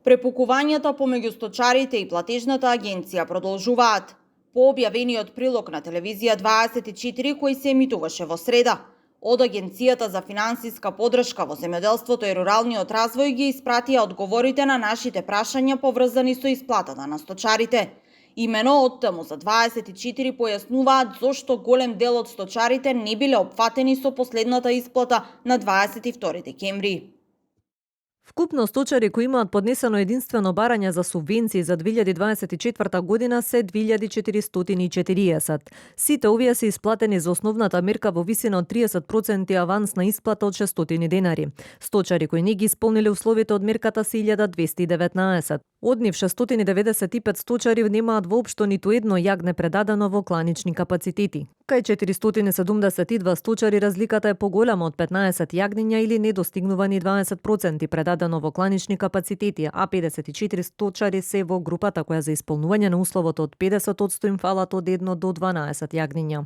Препукувањата помеѓу сточарите и платежната агенција продолжуваат. По објавениот прилог на телевизија 24 кој се емитуваше во среда, од Агенцијата за финансиска поддршка во земјоделството и руралниот развој ги испратија одговорите на нашите прашања поврзани со исплатата на сточарите. Имено оттаму за 24 појаснуваат зошто голем дел од сточарите не биле опфатени со последната исплата на 22 декември. Вкупно сточари кои имаат поднесено единствено барање за субвенции за 2024 година се 2440. Сите овие се исплатени за основната мерка во висина од 30% авансна исплата од 600 денари. Сточари кои не ги исполниле условите од мерката се 1219. Од нив 695 сточари немаат воопшто ниту едно јагне предадено во кланични капацитети. Кај 472 сточари разликата е поголема од 15 јагниња или недостигнувани 20% предадено во кланични капацитети, а 54 сточари се во групата која за исполнување на условот од 50% им фалат од 1 до 12 јагниња.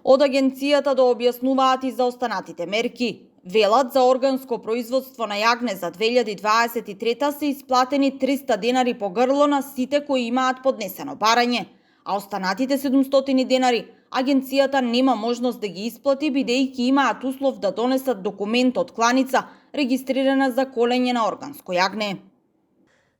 Од агенцијата да објаснуваат и за останатите мерки. Велат за органско производство на јагне за 2023 се исплатени 300 денари по грло на сите кои имаат поднесено барање, а останатите 700 денари агенцијата нема можност да ги исплати бидејќи имаат услов да донесат документ од кланица регистрирана за колење на органско јагне.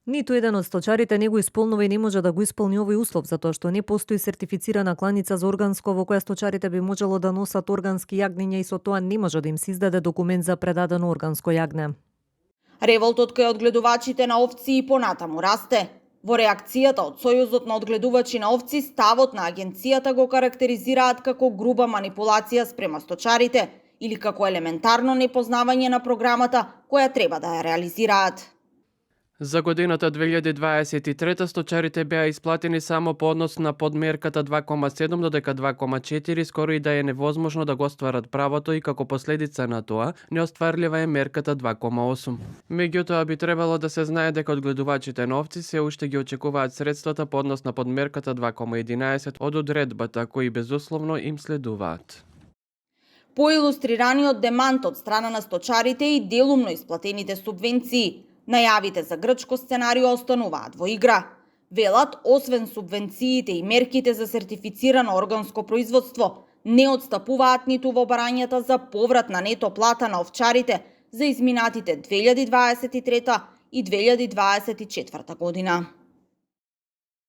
Ниту еден од сточарите не го исполнува и не може да го исполни овој услов, затоа што не постои сертифицирана кланица за органско во која сточарите би можело да носат органски јагниња и со тоа не може да им се издаде документ за предадено органско јагне. Револтот кај одгледувачите на овци и понатаму расте. Во реакцијата од Сојузот на одгледувачи на овци, ставот на агенцијата го карактеризираат како груба манипулација спрема сточарите или како елементарно непознавање на програмата која треба да ја реализираат. За годината 2023 сточарите беа исплатени само по однос на подмерката 2,7 додека 2,4 скоро и да е невозможно да го остварат правото и како последица на тоа неостварлива е мерката 2,8. Меѓутоа би требало да се знае дека одгледувачите на овци се уште ги очекуваат средствата по однос на подмерката 2,11 од одредбата кои безусловно им следуваат. По илустрираниот демант од страна на сточарите и делумно исплатените субвенции, најавите за грчко сценарио остануваат во игра. Велат, освен субвенциите и мерките за сертифицирано органско производство, не отстапуваат ниту во барањата за поврат на нето плата на овчарите за изминатите 2023 и 2024 година.